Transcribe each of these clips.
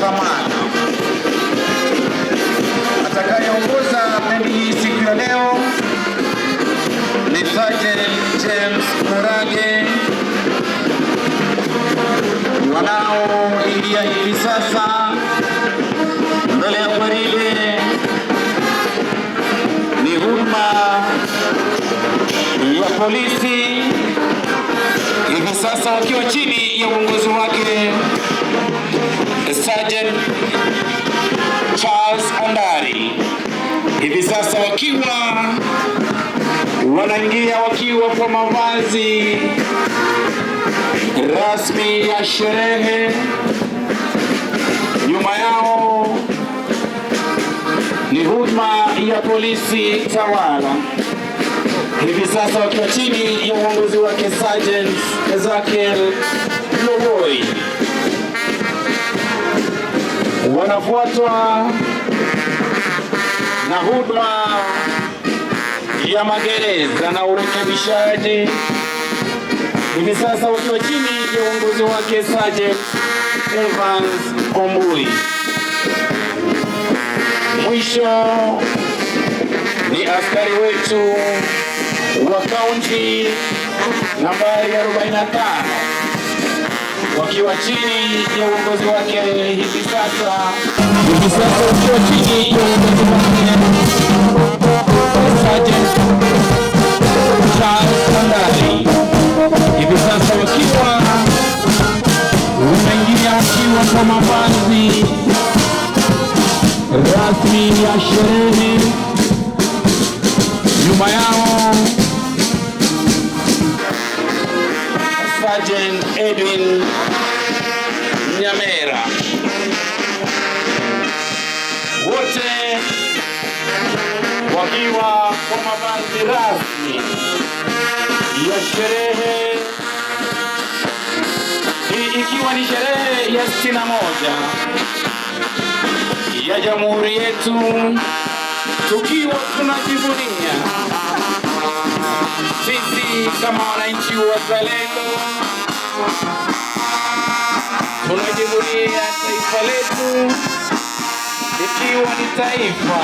Thamani. Atakayeongoza bendi hii siku ya leo ni Sergeant James Murage. Wanaoingia hivi sasa mbele ya gwaride ni huduma ya polisi, hivi sasa wakiwa chini ya uongozi wake Sergeant Charles Ondari, hivi sasa wakiwa wanaingia wakiwa kwa mavazi rasmi ya sherehe. Nyuma yao ni huduma ya polisi Tawala, hivi sasa wakiwa chini ya uongozi wake Sergeant Ezekiel Lowoi. Wanafuatwa na huduma ya magereza na urekebishaji, hivi sasa wakiwa chini ya uongozi wake Sergeant Evans Ombui. Mwisho ni askari wetu wa kaunti nambari 45 wakiwa chini ya uongozi wake hivi sasa wakiwa chini ya uongozi wake Sergeant Charles Kandari, hivi sasa wakiwa wanaingia wakiwa kwa mavazi rasmi ya sherehe. Nyuma yao Sergeant Edwin Nyamera, wote wakiwa kwa mavazi rasmi ya sherehe hii, ikiwa ni sherehe ya 61 ya jamhuri yetu, tukiwa tunajivunia sisi kama wananchi wazalendo, tunajivunia taifa letu ikiwa ni taifa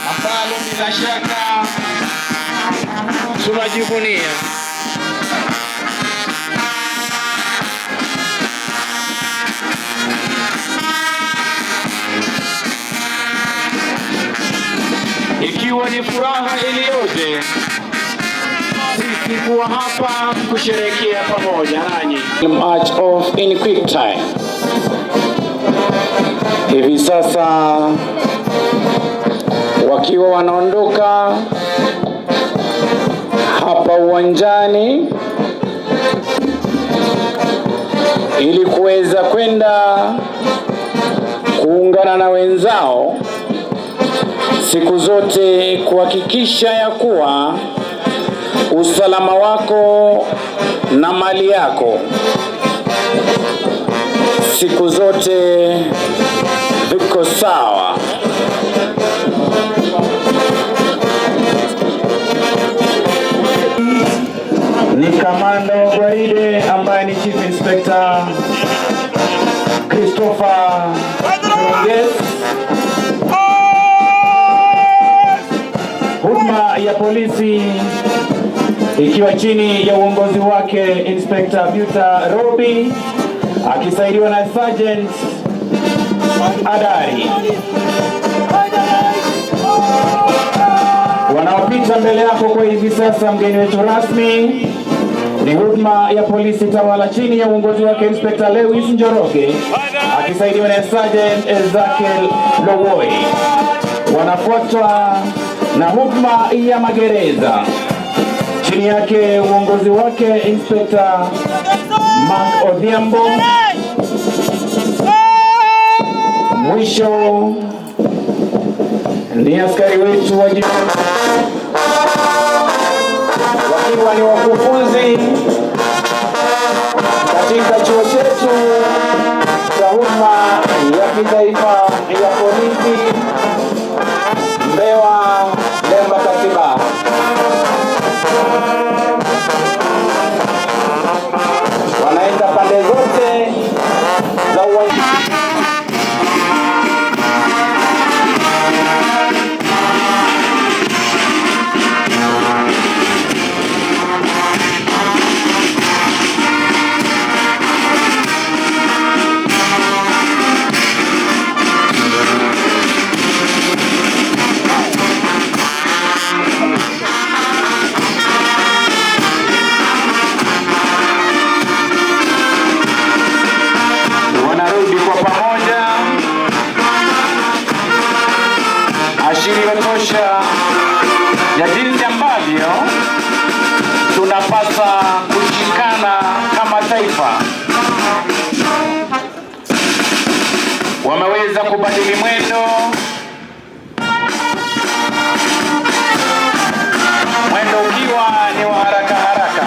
ambalo bila shaka tunajivunia. Ikiwa ni furaha iliyoje sisi kuwa hapa kusherehekea pamoja nanyi. March off in quick time. Hivi sasa wakiwa wanaondoka hapa uwanjani ili kuweza kwenda kuungana na wenzao siku zote kuhakikisha ya kuwa usalama wako na mali yako siku zote viko sawa. Ni kamanda wa gwaride ambaye ni Chief Inspector Christopher Ronges. Huduma ya polisi ikiwa chini ya uongozi wake Inspector Buta Robi akisaidiwa na Sergeant Adari. Wanaopita mbele yako kwa hivi sasa, mgeni wetu rasmi ni huduma ya polisi Tawala chini ya uongozi wake Inspector Lewis Njoroge akisaidiwa na Sergeant Ezekiel Lowoi. Wanafuatwa na huduma ya magereza chini yake uongozi wake Inspector Mark Odhiambo. Mwisho ni askari wetu wa wakiwa ni wakufunzi katika chuo chetu cha huduma ya kitaifa ya polisi Mbewa Lemba Katiba. Wanaenda pande zote za uwanja. Kiashirio tosha ya jinsi ambavyo tunapasa kushikana kama taifa. Wameweza kubadili mwendo, mwendo ukiwa ni wa haraka haraka.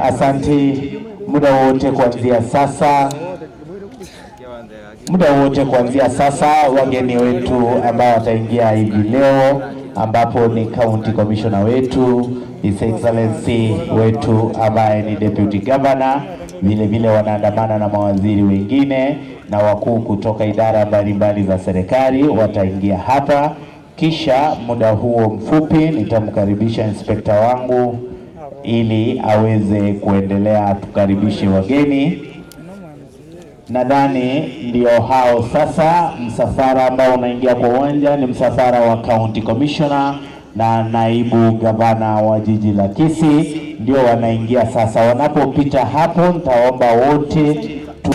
Asanti. Muda wote kuanzia sasa, muda wote kuanzia sasa, wageni wetu ambao wataingia hivi leo, ambapo ni County Commissioner wetu His Excellency wetu ambaye ni Deputy Governor, vile vile wanaandamana na mawaziri wengine na wakuu kutoka idara mbalimbali za serikali wataingia hapa. Kisha muda huo mfupi nitamkaribisha inspekta wangu ili aweze kuendelea tukaribishe wageni. Nadhani ndio hao sasa. Msafara ambao unaingia kwa uwanja ni msafara wa County Commissioner na naibu gavana wa jiji la Kisii, ndio wanaingia sasa. Wanapopita hapo, nitaomba wote tu.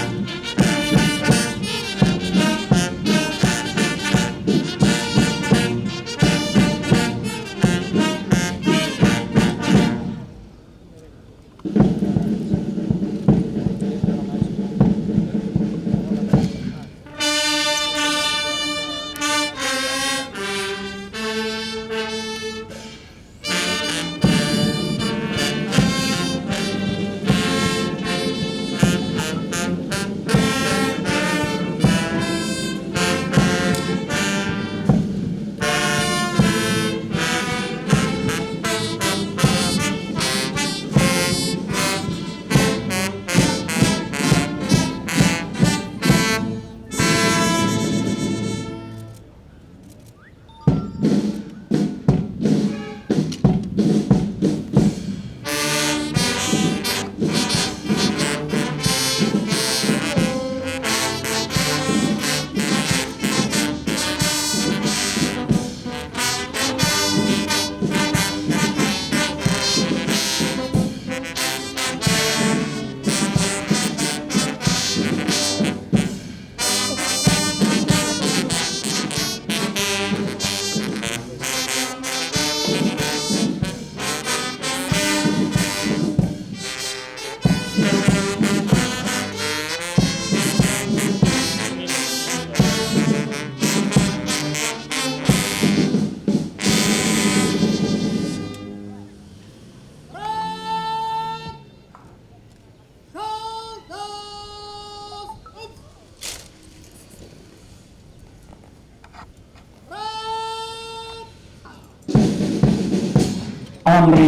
Amri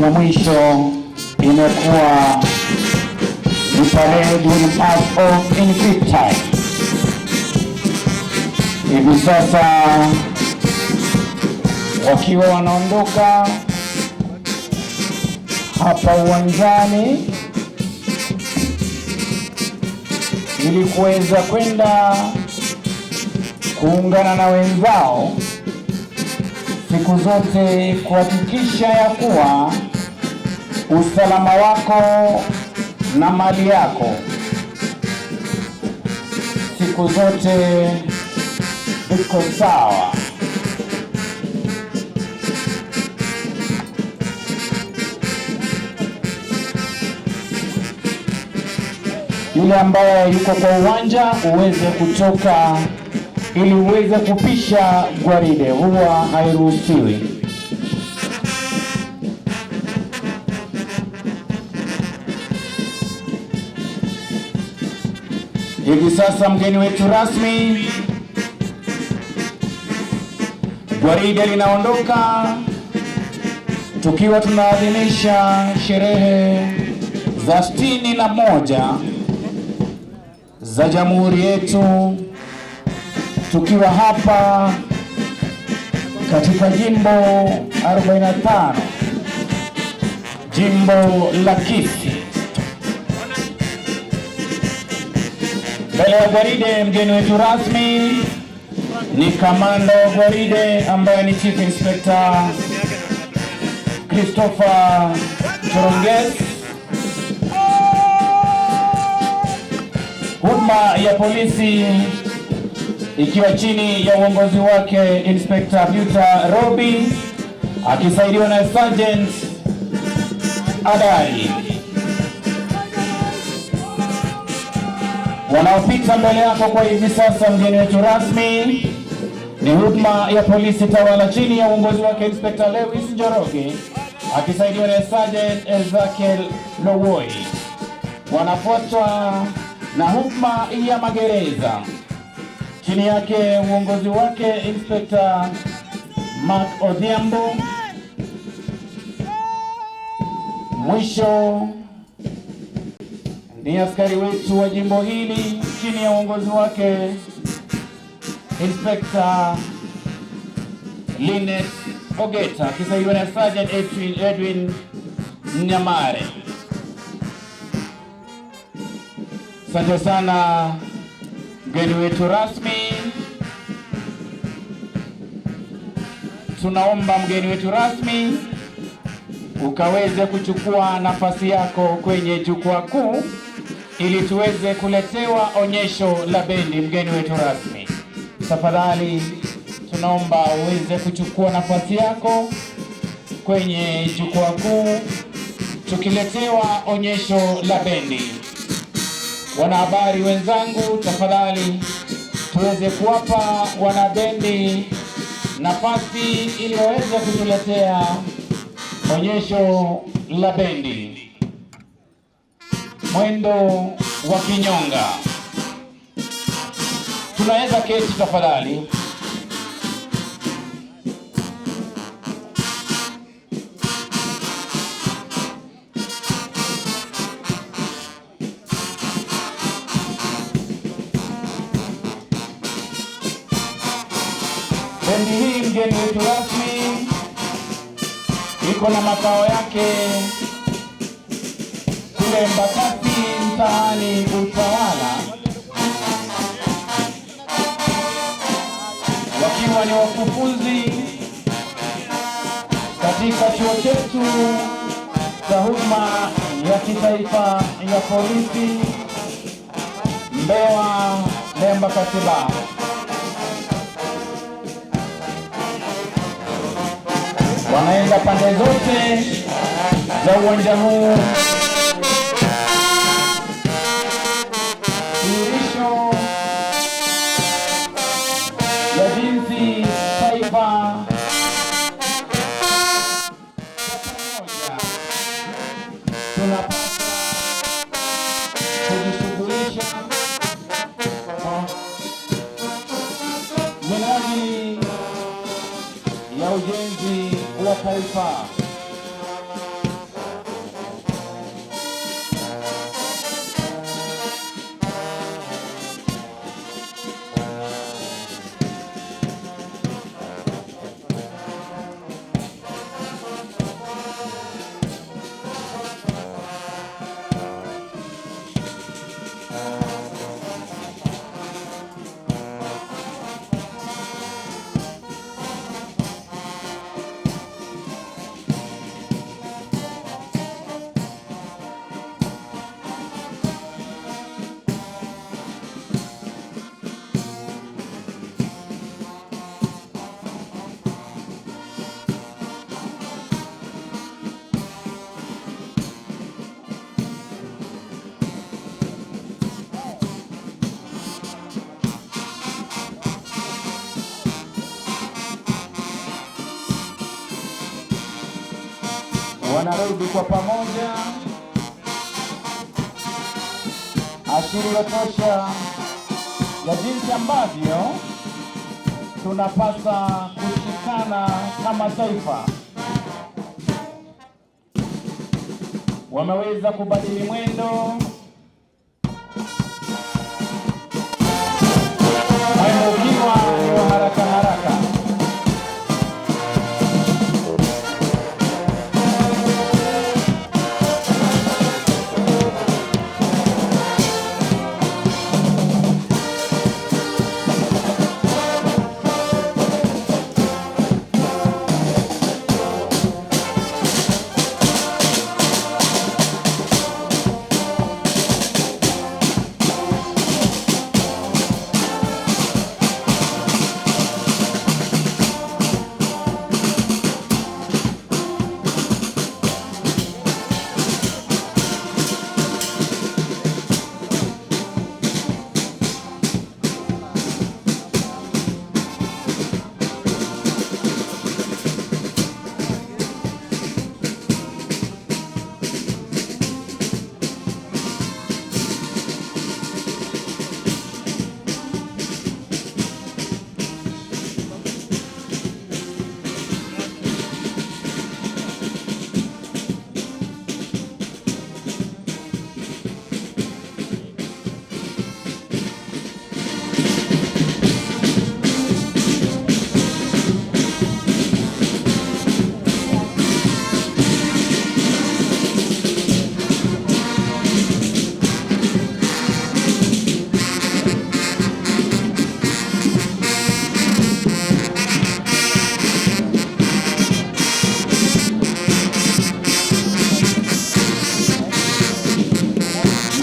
ya mwisho imekuwa ni parade will pass off in quick time. Hivi sasa wakiwa wanaondoka hapa uwanjani ili kuweza kwenda kuungana na wenzao siku zote kuhakikisha ya kuwa usalama wako na mali yako siku zote iko sawa. Yule ambaye yuko kwa uwanja uweze kutoka ili uweze kupisha gwaride, huwa hairuhusiwi. Hivi sasa mgeni wetu rasmi, gwaride linaondoka tukiwa tunaadhimisha sherehe za 61 za jamhuri yetu, tukiwa hapa katika jimbo 45, jimbo la Kisii. Mbele ya gwaride, mgeni wetu rasmi ni kamanda wa gwaride ambaye ni Chief Inspector Christopher Choronges. Huduma ya polisi ikiwa chini ya uongozi wake Inspector Peter Robi akisaidiwa na Sergeant Adai. Wanaopita mbele yako kwa hivi sasa, mgeni wetu rasmi ni huduma ya polisi Tawala chini ya uongozi wake Inspector Lewis Njoroge akisaidiwa na Sergeant Ezekiel Lowoi. Wanafuatwa na huduma ya magereza chini yake uongozi wake Inspector Mark Odhiambo. Mwisho ni askari wetu wa jimbo hili chini ya uongozi wake Inspector Linet Ogeta akisaidiwa na Sergeant Edwin Nyamare. Asante sana mgeni wetu rasmi. Tunaomba mgeni wetu rasmi ukaweze kuchukua nafasi yako kwenye jukwaa kuu ili tuweze kuletewa onyesho la bendi. Mgeni wetu rasmi, tafadhali tunaomba uweze kuchukua nafasi yako kwenye jukwaa kuu tukiletewa onyesho la bendi. Wanahabari wenzangu, tafadhali tuweze kuwapa wanabendi nafasi ili waweze kutuletea onyesho la bendi, mwendo wa kinyonga. Tunaweza keti tafadhali. Bendi hii mgeni wetu rasmi iko na makao yake kule Embakasi mtaani Utawala, wakiwa ni wakufunzi katika chuo chetu cha huduma ya kitaifa ya polisi Mbewa Embakasi Ba. Wanaenda pande zote za uwanja huu. Dhihirisho ya jinsi taifa pamoja tunapaswa kujishughulisha kwa minajili ya ujenzi wa taifa. Wanarudi kwa pamoja, ashirio tosha ya jinsi ambavyo tunapasa kushikana kama taifa. Wameweza kubadili mwendo, mwendo ukiwa ni wa haraka haraka.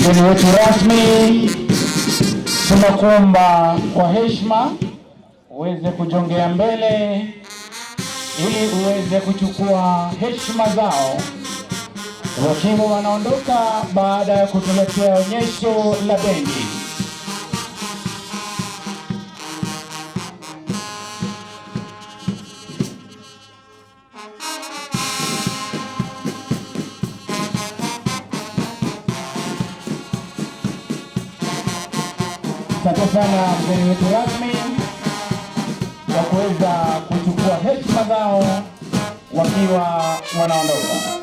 Mgeni wetu rasmi, tunakuomba kwa heshima uweze kujongea mbele ili uweze kuchukua heshima zao wakiwa wanaondoka baada ya kutuletea onyesho la bendi. Asante sana mgeni wetu rasmi kwa kuweza kuchukua heshima zao wakiwa wanaondoka.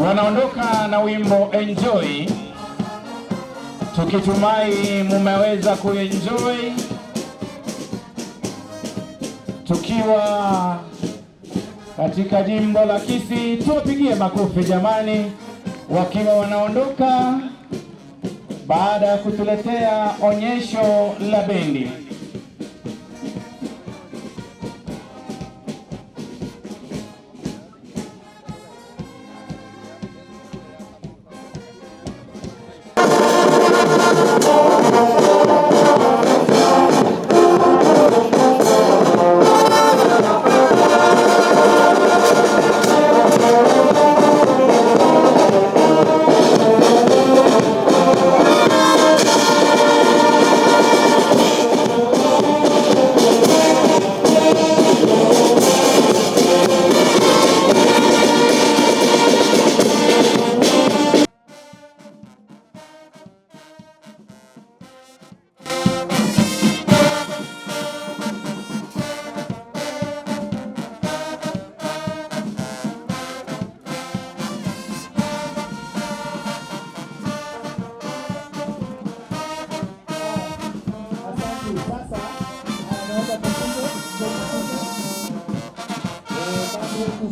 Wanaondoka na wimbo Enjoy, tukitumai mumeweza kuenjoy tukiwa katika jimbo la Kisii. Tuwapigie makofi jamani, wakiwa wanaondoka baada ya kutuletea onyesho la bendi.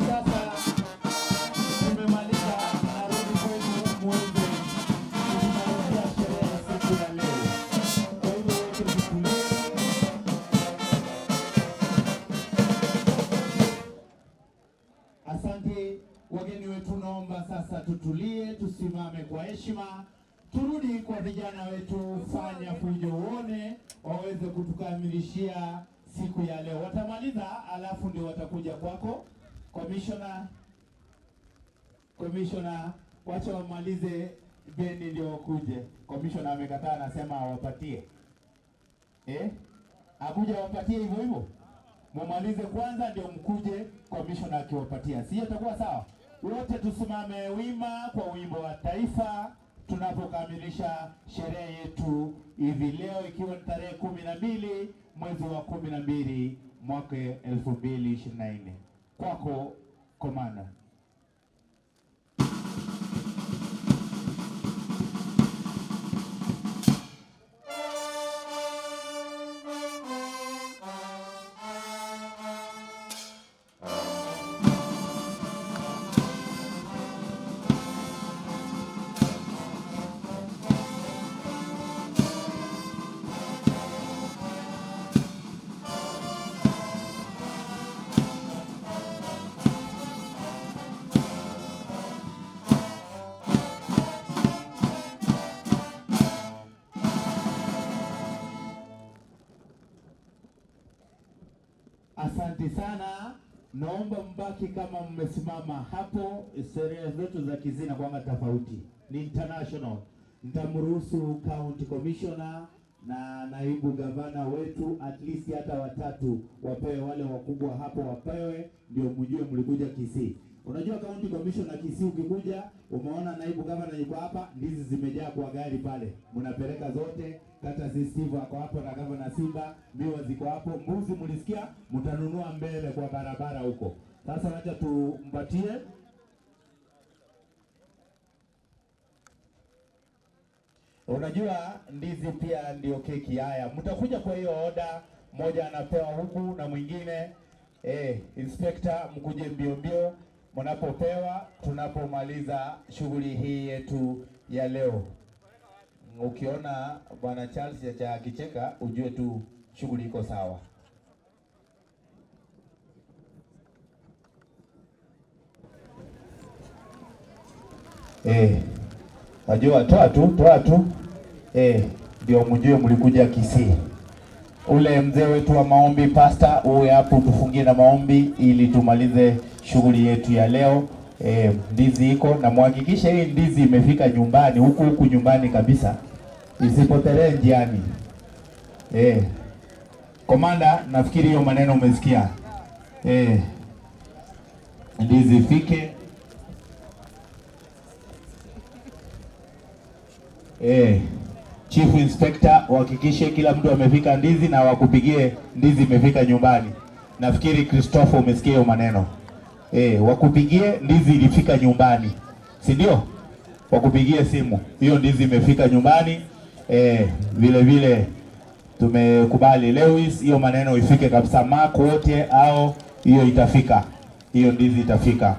Sasa tumemaliza, narudi kwenu muweze kumalizia sherehe ya siku ya leo. Kwa hivyo wote tutulie. Asante wageni wetu, naomba sasa tutulie, tusimame kwa heshima, turudi kwa vijana wetu, fanya fujo uone, waweze kutukamilishia siku ya leo. Watamaliza alafu ndio watakuja kwako. Commissioner, Commissioner, wacha wamalize bendi ndio wakuje. Commissioner amekataa, anasema awapatie. Eh? Akuja awapatie hivyo hivyo? Mumalize kwanza ndio mkuje commissioner akiwapatia. Si itakuwa sawa? Wote tusimame wima kwa wimbo wa taifa tunapokamilisha sherehe yetu hivi leo, ikiwa ni tarehe 12 mwezi wa 12 mwaka 2024. Kwako Komanda. Asante sana, naomba mbaki kama mmesimama hapo. Sheria zetu za Kisii zinakuanga tofauti, ni international. Nitamruhusu county commissioner na naibu gavana wetu at least hata watatu wapewe, wale wakubwa hapo wapewe, ndio mjue mlikuja Kisii. Unajua county commissioner Kisii ukikuja, umeona naibu gavana yuko hapa, ndizi zimejaa kwa gari pale, mnapeleka zote. Kata si Steve ako hapo na gavana Simba, miwa ziko hapo, mbuzi mlisikia, mtanunua mbele kwa barabara huko. Sasa wacha tumpatie Unajua ndizi pia ndio keki. Haya, mtakuja kwa hiyo oda, mmoja anapewa huku na mwingine. Inspector, mkuje mbio mbio mnapopewa, tunapomaliza shughuli hii yetu ya leo. Ukiona bwana Charles Chacha akicheka ujue tu shughuli iko sawa. Wajua toa tu, toa tu. Ndio mjue mlikuja Kisii. Ule mzee wetu wa maombi pasta, uwe hapo tufungie na maombi ili tumalize shughuli yetu ya leo. Ndizi iko na muhakikishe hii ndizi imefika nyumbani, huku huku nyumbani kabisa, isipotelee njiani. Komanda, nafikiri hiyo maneno umesikia. Ndizi ifike. Chief Inspector, uhakikishe kila mtu amefika ndizi na wakupigie ndizi imefika nyumbani. Nafikiri Christopher umesikia hiyo maneno. Wakupigie ndizi ilifika nyumbani, si ndio? Wakupigie simu hiyo ndizi imefika nyumbani. Vile vile tumekubali Lewis, hiyo maneno ifike kabisa, Mark wote au hiyo itafika, hiyo ndizi itafika.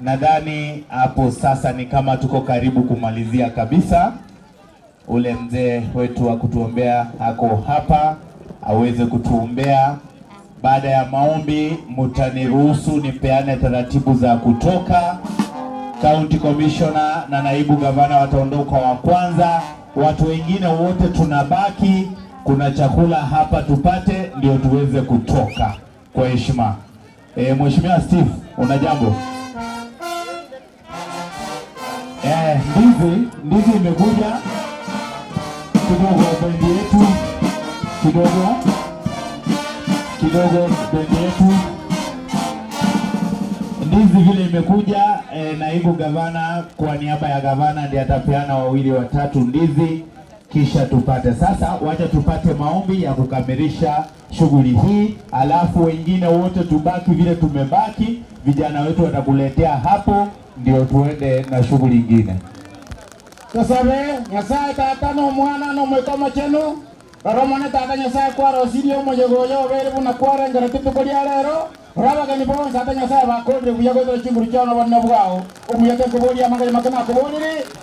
Nadhani hapo sasa ni kama tuko karibu kumalizia kabisa. Ule mzee wetu wa kutuombea ako hapa aweze kutuombea. Baada ya maombi, mtaniruhusu nipeane taratibu za kutoka. County Commissioner na naibu gavana wataondoka wa kwanza, watu wengine wote tunabaki. Kuna chakula hapa tupate, ndio tuweze kutoka kwa heshima. Mheshimiwa Steve, una jambo? Ndizi imekuja kidogo, bendi yetu kidogo kidogo, bendi yetu ndizi vile imekuja. Naibu gavana kwa niaba ya gavana ndiye atapeana wawili watatu ndizi, kisha tupate sasa, wacha tupate maombi ya kukamilisha shughuli hii, alafu wengine wote tubaki vile tumebaki. Vijana wetu watakuletea hapo, ndio tuende na shughuli nyingine. Tusabe Nyasaye tata no mwana no mwikoma chenu roromone tata Nyasaye kwarosirie omoyego oyo obere buna kwarengera rituko ria rero rabageni bonsi ata Nyasaye bakorire buya goetera chinguru chiao na obonene bwao omuyake nkoboria amang'ana make nakoborire.